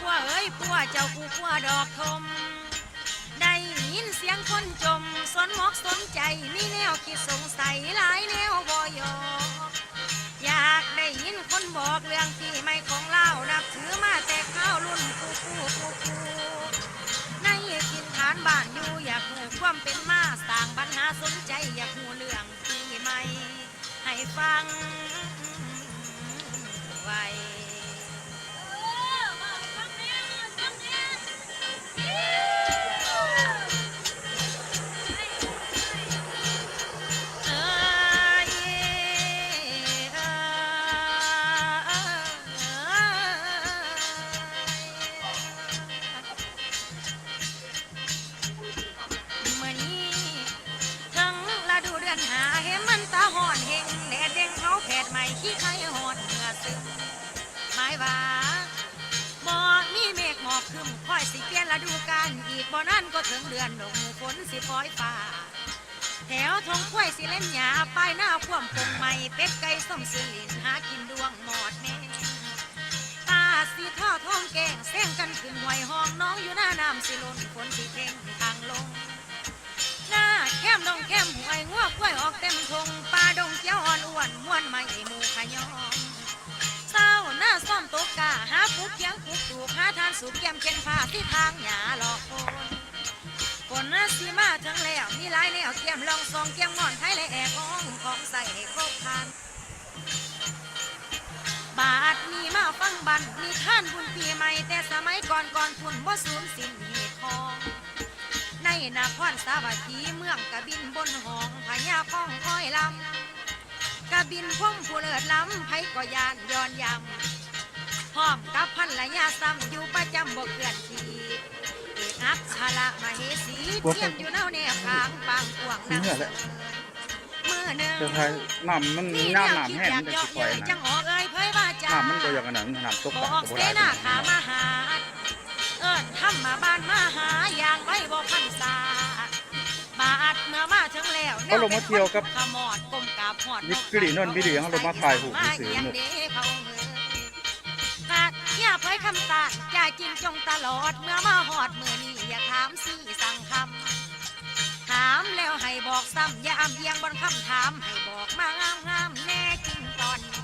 ຜົວເອີຍ ຜົວເຈົ້າກູຜົວດອກຖົມ ໄດ້ຍິນສຽງຄົນຈົ່ມ ສົນໝອກສົນໃຈ ມີແນວຄິດສົງໄສ ຫຼາຍແນວບໍ່ຢອກ. ຢາກໄດ້ຍິນຄົນບອກເລື່ອງປີໃໝ່ຂອງລາວ ນັບຖືມາແຕ່ຄາວລຸ້ນປູ່ໆ ປູ່ໆ ໃນຖິ່ນຖານບ້ານຢູ່ ຢາກຮູ້ຄວາມເປັນມາ ສ້າງບັນຫາສົນໃຈ ຢາກຮູ້ເລື່ອງປີໃໝ່ໃຫ້ຟັງໄວ. ມື້ນີ້ເຖິງລະດູເດືອນຫ້າ ເຫັນມັນຕາຮ້ອນເຮັງ ແດດເດັ່ງເຜົາແຜດໄໝ້ ຂີ້ໄຄຮ້ອນເຫື່ອຊຶມ ໝາຍວ່າບໍ່ມີເມກໝອກຄຶ້ມ ຄ່ອຍຊິປ່ຽນລະດູການ ອີກບໍ່ນານກໍເຖິງເດືອນ ດອກໝູ່ຝົນຊິປ່ອຍຟ້າ ແຖວທົ່ງຄວາຍຊິເລັມຫຍ້າ ປາຍນາຄວາມປົງໄໝ້ ເປັດໄກ່ຊົມຊື່ນຫຼິ້ນ ຫາກິນດວງມອດແມງ ປາຊິທໍ່ທອງແກ້ງ ແຊງກັນຂຶ້ນຫ້ວຍຮ່ອງ ໜອງຢູ່ນານ້ຳຊິລົ້ນ ຝົນຊິເທັງທາງລົງ ນາແຄມດົງແຄມຫ້ວຍ ງົວຄວາຍອອກເຕັມທົ່ງ ປ່າດົງຂຽວອ່ອນອວນ ມວນໄມ້ໝູ່ຂະຍອງ ຊາວນາຊ້ອມຕົກກ້າ ຫາປູກຂຽງປູກຕູກ ຫາຖ່ານສູບກຽມເຂັນຜ້າ ຊິຖາງຫຍ້າຫຼອກໂພນ ຝົນຊິມາເຖິງແລ້ວ ມີຫຼາຍແນວກຽມ ລ່ອງຊ່ອງກຽມງອນ ໄຖແລະແອກອງ ຂອງໃຊ້ໃຫ້ຄົບຄລັນ ບາດນີ້ມາຟັງບັນນິທານບຸນປີໃໝ່ ແຕ່ສະໄໝກ່ອນໆພຸ້ນ ບໍ່ສູນສິ້ນຮີດຄອງ ໃນນະຄອນສາວັດຖີ ເມືອງກະບິນບົນຫ້ອງ ພະຍາຄອງຄອຍລຳ ກະບິນພົມຜູ້ເລີດລ້ຳ ໃຜກໍຢ້ານຍ້ອນຢຳ ພ້ອມກັບພັນລະຍາຊ້ຳ ຢູ່ປະຈຳບໍ່ເຄື່ອນທີ່ ເອກອັກຄະລະມະເຫສີ ທຽມຢູ່ເນົາແນບຂ້າງ ປາງກວ້າງນຳເສີນ ມື້ໜຶ່ງ ແຕ່ຖ້ານ້ຳມັນຍາມນ້ຳແຫ້ງມັນຈັ່ງຊິປ່ອຍນະ ນ້ຳມັນບໍ່ຢາກອັນນັ້ນ ນ້ຳຕົກ ບໍ່ອອກເສນາຂ້າມາຫາ ເອີ້ນທຳມະບານມາຫາ ຢ່າງໄວບໍ່ທັນສາ ບາດເມື່ອມາເຖິງແລ້ວ ເຮົາລົງມາທ່ຽວກັບ ຂະໝອດກົ້ມກາບຮອດ ວິດກະລີນນນວິລີ ເຮົາລົງມາຖ່າຍຮູບຊື່ໆ ເອີ ກະເຍາະເຜີຍຄຳຕ້ານ ຈາຈິ້ງຈົ່ງຕະຫຼອດ ເມື່ອມາຮອດມື້ນີ້ ຢ່າຖາມຊີ້ສັ່ງຄຳ ຖາມແລ້ວໃຫ້ບອກຊ້ຳ ຢ່າອ້ຳອີງບ່ອນຄຳຖາມ ໃຫ້ບອກມາງາມໆແນ່ ຈິງຕອນນີ້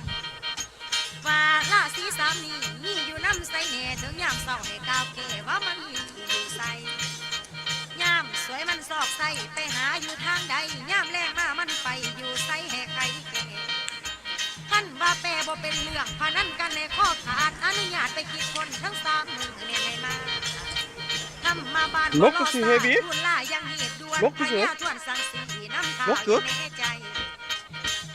ວ່າລາສີສາມນີ້ ມີຢູ່ນຳໃສແນ່ ເຖິງຍາມເຊົ້າໃຫ້ກ່າວແກ້ ວ່າມັນມີຢູ່ໃສ ຍາມສວຍມັນຊອກໃສ ໄປຫາຢູ່ທາງໃດ ຍາມແລງມາມັນໄປຢູ່ໃສ ໃຫ້ໄຂແກ້ ຄັນວ່າແປບໍ່ເປັນເລື່ອງ ພະນັນກັນໃນຄໍຂາດ ອະນຸຍາດໄປຄິດຄົ້ນທັງສາມມື້ແນ່ໃນມາ ທຳມະບານບໍ່ລໍຊ້າ ທູນລາຢ່າງຮີບດ່ວນ ພະຍາທວນສັ່ງສີນຳທ້າວຢູ່ໃນໃຈ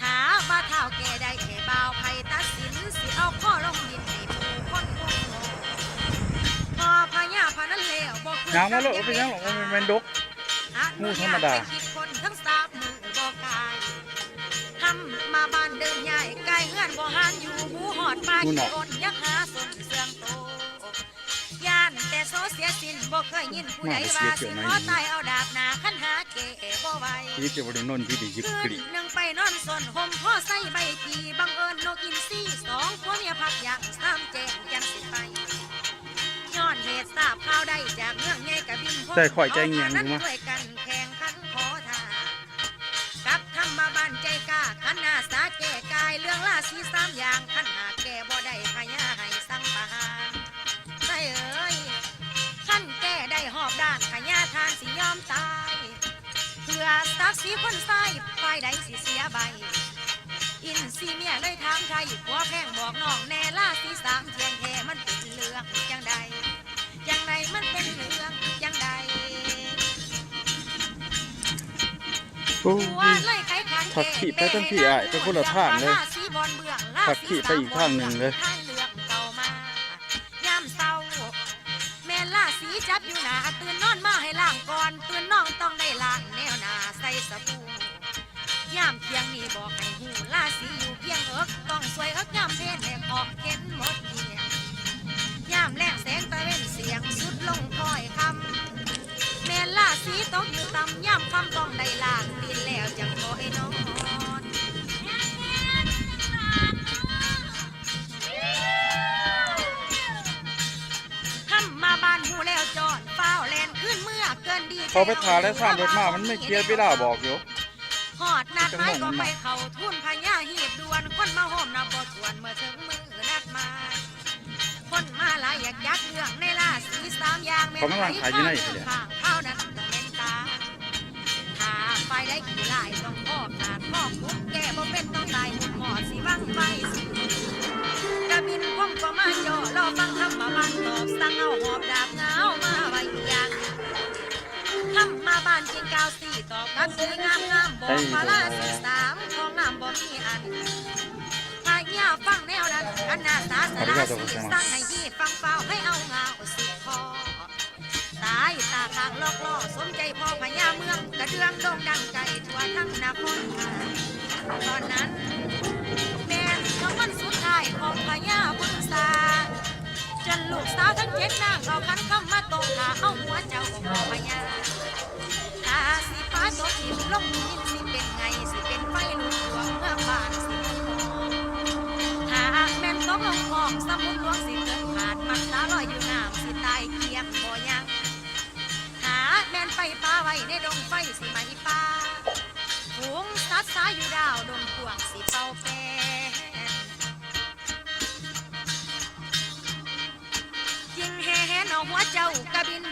ຖ້າວ່າທ້າວແກ້ໄດ້ ໃຫ້ບ່າວໃຜຕັດສິນ ຊິເອົາຄໍລົງດິນໃຫ້ຜູ້ຄົນຄົງໂງ່ ພໍພະຍາພະນັນແລ້ວ ບໍ່ຄືນກັບເດັກເດັກ ອະນຸຍາດໄປຄິດຄົ້ນທັງສາມມື້ບໍ່ກາຍ ທຳມະບານເດີນຍ້າຍ ກາຍເຮືອນບໍ່ຫານຢູ່ ໝູຮອດປາກິນກົ້ນ ຢາກຫາສົມເຊື່ອງໂຕ ຢ້ານແຕ່ໂສເສຍສິ້ນ ບໍ່ເຄີຍຍິນຜູ້ໃດວ່າ ຊິຂໍຕາຍເອົາດາບໜ້າ ຄັນຫາແກ້ບໍ່ໄຫວ ຄືໜຶ່ງໄປນອນສົນ ຫົ່ມພໍໃສ່ໃບທີ່ ບັງເອີນນົກອິນຊີ ສອງຜົວເມຍພັກຢ່າງ ສາມແຈ້ງຈັ່ງຊິໄປ ຍ້ອນເຫດຊາບຂ່າວໄດ້ ຈາກເມືອງໃຫຍ່ກະບິນພົມ ໃຈຂ້ອຍໃຈງຽງຢູ່ມະ ເອົາພານັ້ນຊ່ວຍກັນແຂ່ງຂັນຂໍທ່າ ກັບທຳມະບານໃຈກ້າ ຄັນໜ້າສາແກ້ກາຍ ເລື່ອງລາສີສາມຢ່າງ ຄັນຫາກແກ້ບໍ່ໄດ້ ພະຍາໃຫ້ສັ່ງປະຫານ ໃສເອີຍ ຄັນແກ້ໄດ້ຮອບດ້ານ ພະຍາທ່ານຊິຍອມຕາຍ ເພື່ອສັກສີຄົນຊາຍ ຝ່າຍໃດຊິເສຍໃບ ອິນຊີເມຍເລີຍຖາມໄຖ່ ຜົວແພງບອກນ້ອງແນ່ ລາສີສາມທ່ຽງແທ້ ມັນເປັນເລື່ອງຈັ່ງໃດ ຈັ່ງໃດ ມັນເປັນເລື່ອງຈັ່ງໃດ ໂອ້ຍ ຜັກຂີ້ໄປທາງພີ້ ອ້າຍ ໄປຄົນລະທາງເລີຍ ຜັກຂີ້ໄປອີກທາງໜຶ່ງເລີຍ ຍາມເຊົ້າ ແມ່ນລາສີຈັບຢູ່ໜ້າ ຕື່ນນອນມາໃຫ້ລ້າງກ່ອນ ຕື່ນນ້ອງຕ້ອງໄດ້ລ້າງແນວໜ້າໃສ່ສະບູ ຍາມທ່ຽງນີ້ບອກໃຫ້ຮູ້ ລາສີຢູ່ພຽງເອິກ ຕ້ອງຊ່ວຍເອິກຍາມເພນ ແລະເຄາະເຂັນໝົດເກຍງ ຍາມແລງແສງຕາເວັນສ່ຽງ ສຸດລົງຄ້ອຍຄ່ຳ ແມ່ນລາສີຕົກຢູ່ຕ່ຳ ຍາມຄ່ຳຕ້ອງໄດ້ລ້າງຕີນແລ້ວ ຈັ່ງຄ່ອຍນອນ. ເຂົ້າໄປຖ້າແລ້ວ ສາມລົດມາ ມັນມີເສຍເວລາບອກຢູ່. ຮອດນັດໝາຍກໍໄປເຂົ້າທູນພະຍາຮີບດ່ວນ ຄົນມາໂຮມນັບບໍ່ຖ້ວນ ເມື່ອເຖິງມື້ນັດໝາຍ ຄົນມາຫຼາຍຢາກຈັກເລື່ອງໃນລາສີສາມຢ່າງ ແມ່ນໃຜພາເລື່ອງຂ້າງຄາວນັ້ນບໍ່ແມ່ນຕາ ຖ້າຝ່າຍໃດຂີ້ຮ້າຍຕ້ອງພໍ້ຂາດພໍ້ຂຸດ ແກ້ບໍ່ເປັນຕ້ອງຕາຍໝຸດໝອດ ຊິວັ່ງໄວຊິ ກະບິນພົມກໍມາເຈາະ ລໍຟັງຄຳວ່າບ້ານຕອບ ສັ່ງເອົາຫອບດາບງາວມາໄວ້ຢ່າງ ຄຳມາບ້ານຈຶ່ງກ່າວຊີ້ຕອບກັບສີງາມງາມ ບອກວ່າລາສີສາມຂອງງາມບໍ່ມີອັນ ພະຍາຟັງແນວນັ້ນ ອັນໜ້າສາສະຫຼາສີ ສັ່ງໃຫ້ຮີບຟັງຟ້າວ ໃຫ້ເອົາງາວສິບຂໍ້ ສາຍຕາຂ້າງລອກລໍ້ ສົມໃຈພໍ່ພະຍາເມືອງ ກະເດືອງໂດ່ງດັງໄກທົ່ວທັງນະຄອນ. ຕອນນັ້ນແມ່ນຄຳວັນສຸດທ້າຍຂອງພະຍາບຸນສາ ຈົນລູກສາວທັງເຈັດນາງ ເອົາຂັນຄຳມາຕ້ອງຖ້າ ເອົາຫົວເຈົ້າຂອງພໍ່ພະຍາ ຖ້າຊິປາຕົກຖິ້ມລົງດິນ ຊິເປັນໄງ່ ຊິເປັນໄຟລຸກທົ່ວເມືອງບ້ານ ຊິໝົດໝອນ ຖ້າຫາກແມ່ນຕົກລົງຄອງ ສະໝຸດຫຼວງຊິເກີດຂາດ ມັກສາລອຍຢູ່ນ້ຳ ຊິຕາຍກຽມບໍ່ຍັງ ຖ້າແມ່ນໄຟປ່າໄວ້ໃນດົງໄຟ ຊິໄໝ້ປ່າ ຝູງສັດສາຢູ່ດາວດົງກວ້າງ ຊິເປົ່າແປນ ຈິງແຫ່ແຫນເອົາຫົວເຈົ້າ ກະບິນ